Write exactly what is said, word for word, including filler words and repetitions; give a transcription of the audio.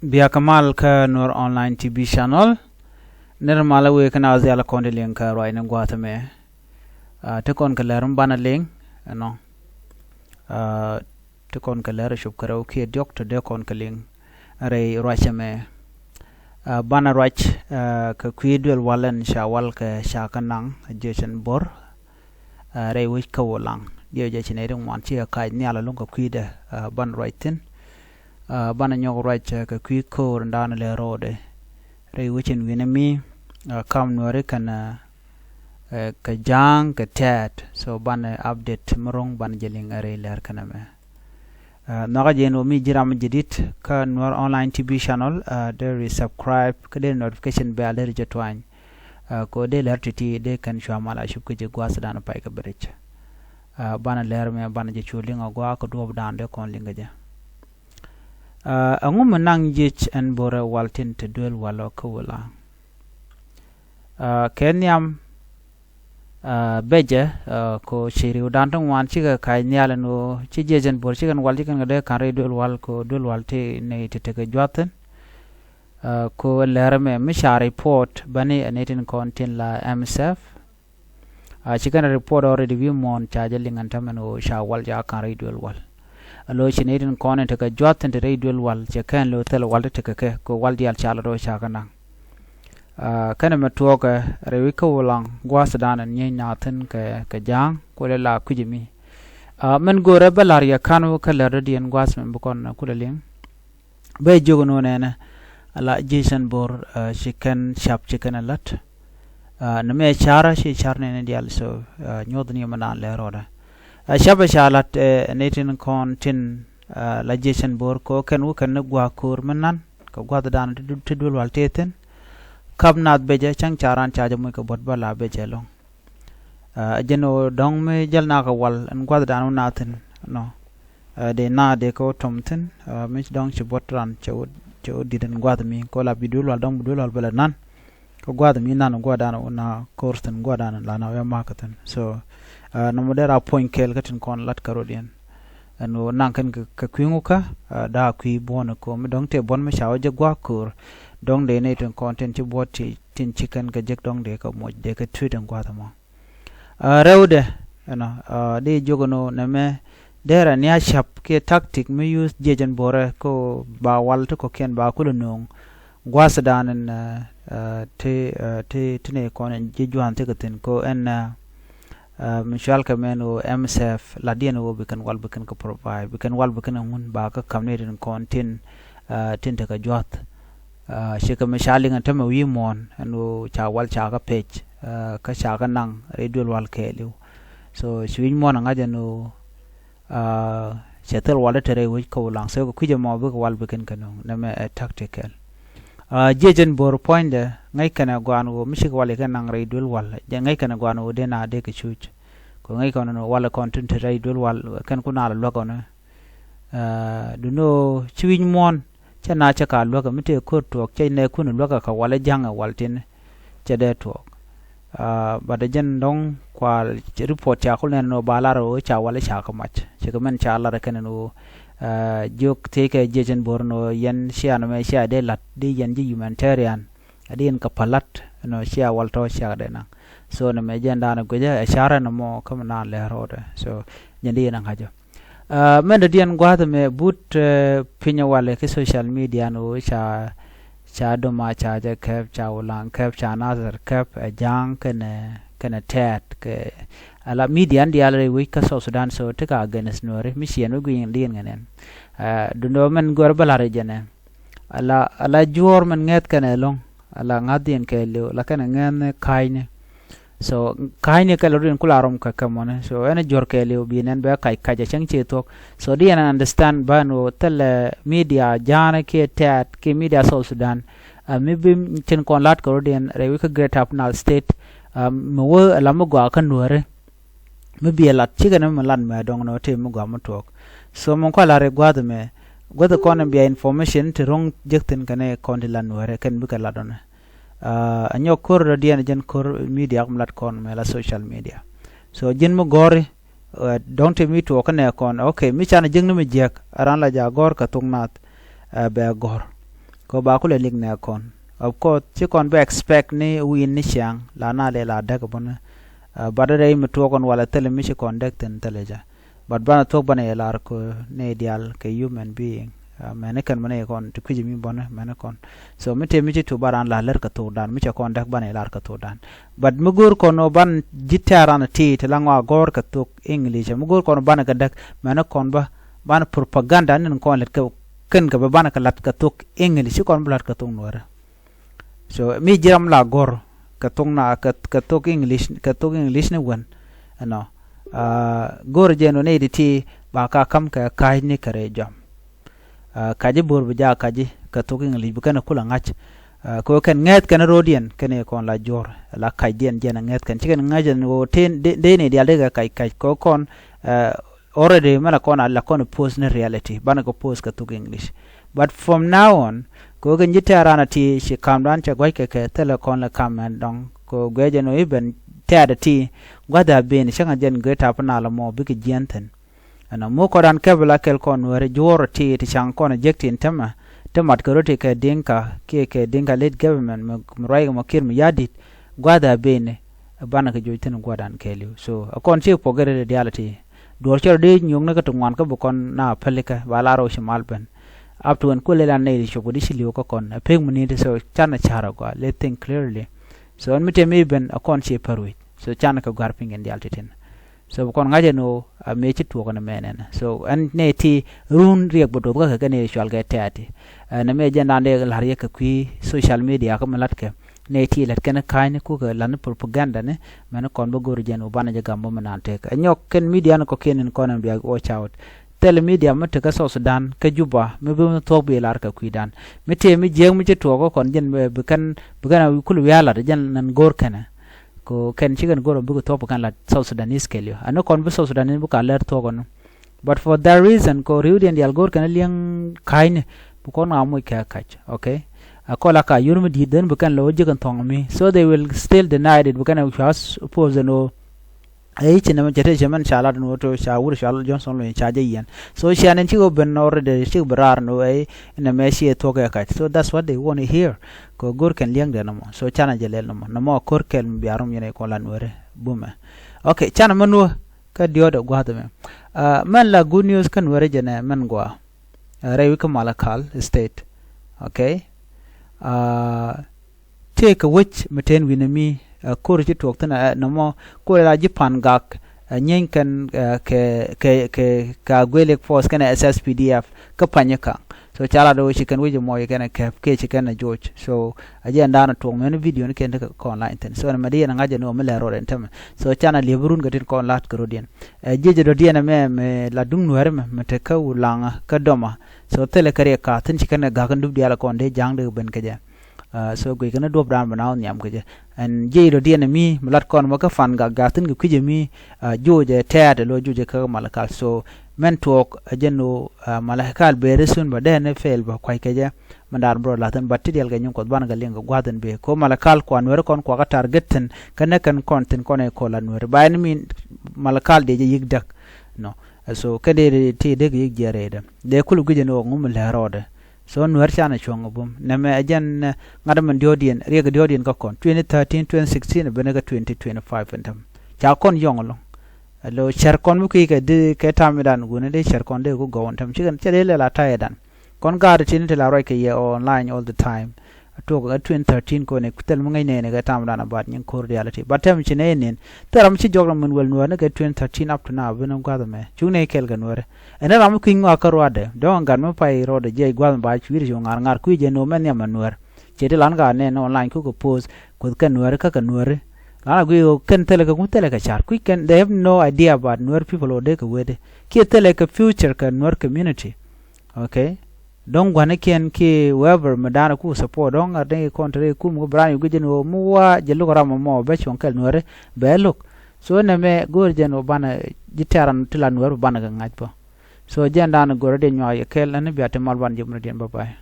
Bia kɛ mal kä Nuer Online T V channel. Nir malä wëë kä na dhial kɔn di liŋ kä ruacni gua̱a̱th ɛmɛ. Ti kɔn kɛ lɛr mi banɛ liŋ ɛnɔ. Ti kɔn kɛ lɛr cop kɛ rɛw kiɛ diɔk ti dee kɔn kɛ liŋ rɛy ruac ɛmɛ. Banɛ ruac kɛ kui̱ duël wal ɛn ca wal kɛ ca kä naŋ jiɛcɛn bo̱r rɛy wec kä Ulaŋ. Diɛw jɛ ci nɛy ti ŋuan cikɛ kac nhial ɛlɔ̱ŋ kɛ kui̱dɛ. Banɛ ruac thi̱n. Banɛ nyɔk ruac kɛ kui̱ ko̱o̱r in da̱a̱n lɛ ro̱o̱dɛ rɛy wec in wi̱nɛ mi kam nuääri kɛn kɛ ja̱a̱ŋ kɛ tɛɛt. So banɛ update mi ro̱ŋ banɛ jɛ liŋ rɛy lɛr kɛn ɛmɛ. Nhɔakä jɛ in wä mi ji̱ ram mi jɛ di̱t kä Nuer Online T V channel, deri subscribe kä deri notification bell deri jɛ tuany. Kɛ dee lɛr ti̱ti̱ dee kɛn cua mal a cup kä jɛ gua̱a̱th dan pay kɛ bɛ rɛc. Banɛ lɛr mɛ banɛ jɛ cu liŋ a gua̱a̱ kɛ duɔ̱ɔ̱p dan dee kɔn liŋ kɛ jɛ. Ɛŋu mi naŋ jiec ɛn bo̱rɛ wal tin te duel wal ɔ kä Ulaŋ? Kɛ nhiam becɛ ko ci riw dan ti ŋuan cikɛ kac nhial ɛn ɣöö ci jiec ɛn bo̱r cikɛn wal cikɛn kɛ dee ka̱n rɛy duel wal ko duel wal ti nɛy ti tekɛ jua̱thin. Ko lɛr mɛ mi ca report bäni ɛ nɛy tin kɔn tin la M S F. Ci kɛn report already wi̱i̱ muɔ̱ɔ̱n ca jɛ liŋ ɛn tämɛn ɣöö ca wal ca ka̱n rɛy duel wal. A lo̱ ci nɛy tin kɔn in tekɛ jua̱th tin te rɛy duel wal cɛ kɛn lo̱ thil wal ti tekɛ kɛ ko wal diaal ca lɔ rɔ ca kɛ naŋ. Kɛnɛ mɛ tuɔɔkɛ rɛy wi̱c kä Ulaŋ gua̱a̱th dan in nyieny naath thi̱n kɛ kɛ ja̱a̱ŋ kulɛ la kui̱c mi. Mɛn go̱o̱rɛ bä la̱r yɛ ka̱n wä kä lɛr dɔ̱diɛn gua̱a̱th mɛ bi kɔn kulɛ liŋ. Bɛ jiök ni wä nɛnɛ ala jiecän bo̱r ci kɛn cap ci kɛn ɛ la̱t. Ni mɛ carä ci car nɛnɛ diaal so nyuɔth ni mɛ naan lɛ rɔɔdɛ. Ɛ cap ɛ ca la̱t ɛ ni tin kɔn tin la jiecän bo̱r ko kɛn wä kɛn ni gua̱a̱k ko̱o̱r mi nan kɛ gua̱th dan ti duel wal tëë thi̱n. Kap naath becɛ cäŋ ca raan ca jɛ muc kɛ buɔ̱t bä la becɛ lo̱ŋ. Ɛ jɛn ɣöö dɔ̱ŋ mi jäl nakä wal ɛn gua̱thdan wä na thi̱n nɔ. Dee na dee kä wä tom thi̱n mi dɔ̱ŋ ci buɔ̱t ran cɛ wä di̱t ɛn gua̱th mi kɛ wä la bi duel wal dɔ̱ŋ bi duel wal bɛ lɛ nan. Kä gua̱th mi nan gua̱dan wä na ko̱r thi̱n gua̱dan la na wä makä thi̱n. So nɔmɔ dee ra puɔ̱ny kɛɛl kä tin kɔn lat kä rot yɛn. Ɛn ɣöö naŋ kɛn kɛ kui̱ ŋukä daa kui̱ buɔ̱n ɛ ko̱ mi dɔ̱ŋ tëë buɔ̱n mi ca wä jɛ gua̱a̱k ko̱r. Dɔ̱ŋ dee nɛy tin kɔn tin ci buɔ̱t ti tin ci kɛn kɛ jek dɔ̱ŋ dee kɛ moc dee kɛ tui̱t in gua̱a̱th ɛmɔ. Rɛwdɛ ɛnɔ dee jiök ɛn ɣöö nɛmɛ derɛ ni a cap kiɛ tactic mi yuth jiɛc ɛn bo̱rɛ kä ba wal ti kɔ̱kiɛn ba kulɛ nööŋ gua̱a̱thdan ɛn ti ti ti nɛy kɔn ɛn ji̱ jua̱a̱n thikɛ thi̱n kä ɛn mi cual kɛ mɛn ɣöö M S F la diɛn ɣöö bi kɛn wal bi kɛn kɛ provide bi kɛn wal bi kɛn ŋun ba kä ka̱m nɛy tin kɔn tin tin tekɛ jua̱th. Cikɛ mi ca liŋ ɛn tämɛ wi̱i̱ muɔ̱ɔ̱n ɛn ɣöö ca wal ca kä pec kä ca kä naŋ rɛy duel wal kɛɛliw. So ci wi̱c muɔ̱ɔ̱n ɛ ŋa̱c ɛn ɣöö cɛ thil wal te rɛy wec kä Ulaŋ so kɛ kui̱c ɛmɔ bikɛ wal bi kɛn kɛ nöŋ nɛmɛ ɛ tactical. Jiɛc ɛn bo̱r puɔ̱nydɛ ŋäc kɛnɛ gɔaan ɣöö mi cikɛ wal ikɛ naŋ rɛy duel wal jɛ ŋäc kɛnɛ gɔaan ɣöö dee na dee kɛ cuc. Kɛ ŋäc kɔn ɛn ɣöö wal kɔn tin te rɛy duel wal kɛn ku na lɛ luäk ɔnɛ. Duundɛ ɣöö ci wi̱c muɔ̱ɔ̱n cɛ na cɛ ka luäkä mi tëë ko̱r tuɔɔk cɛ nɛɛkun luäkä kɛ wal ɛ ja̱ŋɛ wal tin cɛ dee tuɔɔk. But ɛ jɛn dɔ̱ŋ kua report ca kul nɛn nɔ ba lar ɣöö ca wal ɛ ca kɛ mac cikɛ mɛn ca lar ɛ kɛn ɛn ɣöö jiök thiec kɛ jiɛc ɛn bo̱r ɛn ɣöö yɛn cia nɔmɛ cia dee la̱t di yɛn ji̱ humanitarian. A di yɛn kɛ pa̱la̱t ɛn ɣöö cia wal tɔ̱ ciak dee naŋ. So nɛmɛ jɛn daanɛ guicä ɛ carɛ nɔmɔ kä mi naan lɛ rɔɔdɛ so jɛn di yɛn ɛ ŋa̱cä. Mɛn dɔ̱diɛn gua̱a̱th ɛmɛ but piny ɛ walɛ ki social media ɛn ɣöö ca ca doma ca jɛ kɛp ca Ulaŋ kɛp ca Nathir kɛp ɛ ja̱a̱ŋ kɛnɛ kɛnɛ tɛɛt kɛ ala media ɛn diaal rɛy wec kä South Sudan so tekɛ against Nuääri mi ciɛn mi gui̱i̱n diɛn ŋɛn ɛn. Duundɛ mɛn gör bä la̱r ɛ jɛnɛ ala ala juɔ̱ɔ̱r mɛn ŋɛth kɛnɛ ɛlɔ̱ŋ ala ŋa̱thdiɛn kɛɛliw la kɛnɛ ŋɛthni ka̱a̱cni. So ka̱a̱cni kɛ lɔ rin kula rɔm kɛ kɛ mɔni so ɛn juɔ̱r kɛɛliw bi nɛn bɛ kac kac a cäŋ ci thuɔ̱k. So di ɛn understand bä ɛn ɣöö thilɛ media ja̱a̱nɛ kiɛ tɛ̈t kiɛ media South Sudan. Mi bi tin kɔn la̱t kɛ rɔ̱diɛn rɛy wi̱c kä Greater Upper Nile State. Mi wä ɛla mi gɔaa kä Nuääri mi biɛ lat cikɛ ni mi lat mɛ dɔ̱ŋ nɔ tëë mi gɔaa mi tuɔɔk. So mi kɔn lat rɛy gua̱a̱th ɛmɛ gua̱th kɔn in bia information ti ro̱ŋ jek thi̱n kɛn kɔn ti lat Nuääri kɛn bikɛ lat ɔnɛ. A nyɔk ko̱r dɔ̱diɛn jɛn ko̱r media kum lat kɔn mɛ la social media. So ji̱n mi gɔ̱ri dɔ̱ŋ ti mi tuɔɔk kä nɛ kɔn ok mi canɛ jiäkni mi jiäk a ran la ja gɔ̱r kɛ thok nath. Bɛ gɔ̱r Kɛ ba kulɛ lik nɛ kɔn. Of course, ci kɔn bɛ expect ni wi̱i̱n ni ciaŋ la na lɛ la däk bä ni. But rɛy mi tuɔɔk kɔn walɛ thilɛ mi ci kɔn däk thi̱n thilɛ jɛ. But banɛ thuɔ̱k banɛ yɛ lar kɛ ni diaal kɛ human being. Mɛni kɛn mɛni kɔn ti kui̱c mi bɔni mɛni kɔn. So mi tëë mi ci tuɔɔk ba raan la lär kɛ thokdan mi cɛ kɔn däk banɛ yɛ lar kɛ thokdan. But mi go̱o̱r kɔn ɔ ban ji̱ tɛ̈r ran ti ti la ŋɔa gɔ̱r kɛ thok English mi go̱o̱r kɔn ɔ banɛ kɛ däk mɛni kɔn bä banɛ propaganda ni kɔn lät kɛ kɛn kɛ bä banɛ kɛ lat kɛ thok English ci kɔn bä lat kɛ thok Nuäärä. So mi ji̱ ram la gɔ̱r kɛ thok na kɛ thok English kɛ thok English ni wän ɛnɔ. Go̱r jɛ nɔ ni di ti ba ka kam kɛ ka̱c ni kɛ rɛy jɔam. Ka̱c i̱ bo̱r bi jaak ka̱c i̱ kɛ thok English bi kɛn kulɛ ŋa̱c. Kɛ kɛn ŋɛth kɛn ro̱diɛn kɛn i̱ kɔn la juɔ̱r la ka̱cdiɛn jɛn ŋɛth kɛn ci kɛn ŋa̱c ɛn ɣöö tëë ni diaal dee kɛ ka̱c ka̱c kɛ kɔn. Already mɛn a kɔn a la kɔn post ni reality banɛ kɛ post kɛ thuk English. But from now on kɛ wä kɛ nyi tɛ̈r ran a ti ci kamdan cɛ gua̱c kɛ kɛ thilɛ kɔn lɛ kam ɛn dɔŋ kɛ guɛ jɛn wä i̱ ben tɛ̈r a ti gua̱th a ben cäŋ a jɛn guɛ tap na lɛ mɔ bikɛ jiɛn thi̱n. Ɛn a muk kɔdan kɛp la kɛl kɔn weri juɔr a ti ti caŋ kɔn a jek tin tämɛ ti mat kɛ rot ti kɛ diŋka kiɛ kɛ diŋka late government mi ruac kɛ mɔ kiɛr mi ya̱di̱t gua̱th a ben banɛ kɛ joc thi̱n gua̱dan kɛɛliw. So a kɔn ci puɔk gɛr reality. Duɔ̱ɔ̱r cɛ rɔ dee nyuɔ̱kni kä ti ŋuan kä bi kɔn na pälikä ba lar rɔ ci mal ben. Up to ɛn kuël ilan nɛy ti cop kɛ di ci li̱w kä kɔn a pek mi ni̱n ti so canɛ ca̱r a gɔaa let think clearly. So ɛn mi tëë mi ben a kɔn ci pär wi̱c so canɛ kɛ gua̱r piny kɛn diaal ti tin. So bi kɔn ŋa̱c ɛn ɣöö a mëë ci tuɔɔk ɛn mɛn ɛn so ɛn nɛy ti run riɛk bi do̱th kä kɛ kɛ nɛy ti cual kɛ tɛ̈t ti. Ɛn a mëë jɛn dan dee la̱r yɛ kɛ kui̱ social media kä mi la̱tkɛ. Nɛy ti lät kɛn ka̱a̱cni kukɛ la̱t ni propaganda ni mɛn kɔn bä go̱r jɛn wä banɛ jɛ gam bä mi naan tek ɛ nyɔk kɛn media ni kɔkiɛn in kɔn in bia watch out. Thilɛ media mi tekä South Sudan kä Juba mi bi mi thuɔ̱k bi lar kɛ kui̱dan mi tëë mi jiääk mi ci tuɔɔk kä kɔn jɛn bi kɛn bi kɛn a kul wiaa lat jɛn nɛn go̱r kɛnɛ. Ko kɛn ci kɛn go̱r bikɛ thuɔ̱k bi kɛn lat South Sudanese kɛl yɔ ɛn kɔn bi South Sudanese bi ka lɛr thuɔ̱k ɛn. But for that reason ko riwdiɛn dial go̱r kɛn liɛŋ ka̱cni bi kɔn ŋa moc kɛ kac. Okay. A kɔl a ka yur mi di̱i̱t dhen bi kɛn lo̱ ji̱ kɛn thɔŋ mi so they will still deny it bi kɛn a cua suppose ɛn ɣöö. Ɛ i̱ ci nɛmɛ cɛ te cɛ mɛn ca lat ɛn ɣöö to ca wur cɔal Johnson Olony ca jɛ yiɛn so cian ɛn cikɛ ben already cikɛ bi raar ɛn ɣöö ɛ i̱ nɛmɛ ciɛ thuɔ̱k kɛ kac so that's what they want to hear. Kɛ go̱r kɛn liɛŋdɛ nɔmɔ so canɛ jɛ lɛl nɔmɔ nɔmɔ a ko̱r kɛl mi bia rom yɛn ɛ kɔn la Nuɛri bumɛ. Okay canɛ mɛ nuɔ. Kä diɔt ɛ gua̱th ɛmɛ mɛn la good news kä Nuɛri jɛnɛ mɛn gua. Rɛy wi̱c kä Malakal state. Okay. Tëëkɛ wec mi ten wi̱nɛ mi ko̱r ci tuɔɔk thi̱n nɔmɔ ko̱r la ji̱ Pan Gak. Nyieeny kɛn kɛ kɛ kɛ kɛ Agwelek Force kɛnɛ S S P D F kä Panyikaŋ. So ca lat ɣöö ci kɛn wec ɛmɔ ci kɛn ɛ kɛp kiɛ ci kɛn ɛ joc so. A jiɛn da̱a̱n ɛ tuɔɔk mɛn video ni kɛn tekɛ kɔn la̱ny thi̱n so ɛn mɛ di yɛn ɛ ŋa̱c ɛn ɣöö mi lɛr rɔɔd ɛn tämɛ. So canɛ liep run kɛ tin kɔn la̱t kɛ rɔɔdiɛn. Ɛ jiec rɔɔdiɛn ɛmɛ mɛ la duŋ Nuɛri mɛ mɛ tekä Ulaŋä kä Dɔma. So thilɛ kɛ riɛk ka thi̱n ci kɛn ɛ ga̱k in dup diaal ɛ kɔn dee ja̱a̱ŋ dee ben kɛ jɛ. So guic kɛn ɛ duɔ̱p da̱a̱n bɛ na wä nhiam kɛ jɛ. Ɛn jiec rɔɔdiɛn ɛmi mɛ lat kɔn mɛ kä Pan Gak ja̱a̱k thi̱n kɛ kui̱c ɛmi. Joc ɛ tɛɛt ɛ lo̱ joc ɛ kä Malakal so mɛn tuɔɔk ɛ jɛn ɣöö Malakal beri sun bɛ dee ni fail bɛ kua̱c kɛ jɛ. Mɛ da̱a̱n bɛ rɔ la̱thin but ti diɛl kɛ nyin Kuɔth banɛ kɛ liŋ kɛ gua̱thin bee ko Malakal kua Nuɛri kɔn kua kä target thi̱n kä nɛ kɛn kɔn thi̱n kɔn ɛ kɔl la Nuɛri ba ɛn mi Malakal dee jɛ yi̱k däk. Nɔ so kɛn dee ti dee kɛ yi̱k jiɛɛr rɛydɛ dee kul gui̱c ɛn ɣöö ŋum lɛ̱r rɔɔdɛ. So Nuɛr canɛ cuɔ̱ŋ ɛ bum nɛmɛ ɛ jɛn ŋa̱t ɛmɛn diɔ̱ɔ̱diɛn riɛk diɔ̱ɔ̱diɛn kä kɔn twenty thirteen, twenty sixteen ɛ ben kä twenty twenty five ɛn täm. Ca kɔn yɔ̱ŋ ɛlɔ̱ŋ. Ɛ lo cɛr kɔn mi kui̱ kɛ di kɛ tam idan guuni dee cɛr kɔn dee ku gɔw ɛn täm cikɛn cɛ dee lɛl a ta̱yɛ dan. Kɔn gaat tin ti la ruac kɛ yɛ online all the time. Tuɔk ɛ twenty thirteen kɔn ɛ thil mi ŋäc nɛɛni kɛ tam dan abat nyin ko̱r diaal ti but tɛm ci nɛy nin. Thil ram ci jɔk ram min wɛl Nuɛɛr ni kɛ twenty thirteen up to now bi ni gua̱th ɛmɛ cuŋ nɛy kɛl kɛ Nuɛɛri. Ɛn ram mi kui̱ny ŋɔak kä ruaadɛ dɔ̱ŋ ɛ gat mi pay rɔɔdɛ jiɛc gua̱th mi ba cui̱r ci ŋa̱r ŋa̱r kui̱ jɛ ni wä mɛn nhiam ɛ Nuɛɛr. Ci ti lan gaat nɛn online kukɛ post kuoth kɛ Nuɛɛri kä kɛ Nuɛɛri. Lan a guic ɣöö kɛn thilɛ kɛ ŋu thilɛ kɛ car kui̱ kɛn they have no idea about Nuɛɛr people ɔ dee kɛ wetdɛ kiɛ thilɛ kɛ future kɛ Nuɛɛr community. Okay. Dɔ̱ŋ gua̱nikiɛn kiɛ whoever mi da̱a̱n ku support dɔ̱ŋ a dee kɔn te rɛy kum kä bi raan yɛ guic jɛn ɣöö mi wa jɛ lo̱k ram ɛmɔ bɛ cuɔ̱ŋ kɛl Nuɛɛri bɛ lo̱k. So nɛmɛ go̱o̱r jɛn ɣöö banɛ ji̱ tɛ̈ran ti la Nuɛɛri banɛ kɛ ŋa̱c bä. So jɛn da̱a̱n go̱o̱r dee nyuak yɛ kɛl ɛn bia ti mal ban jɛ murɛ diɛn bye bye.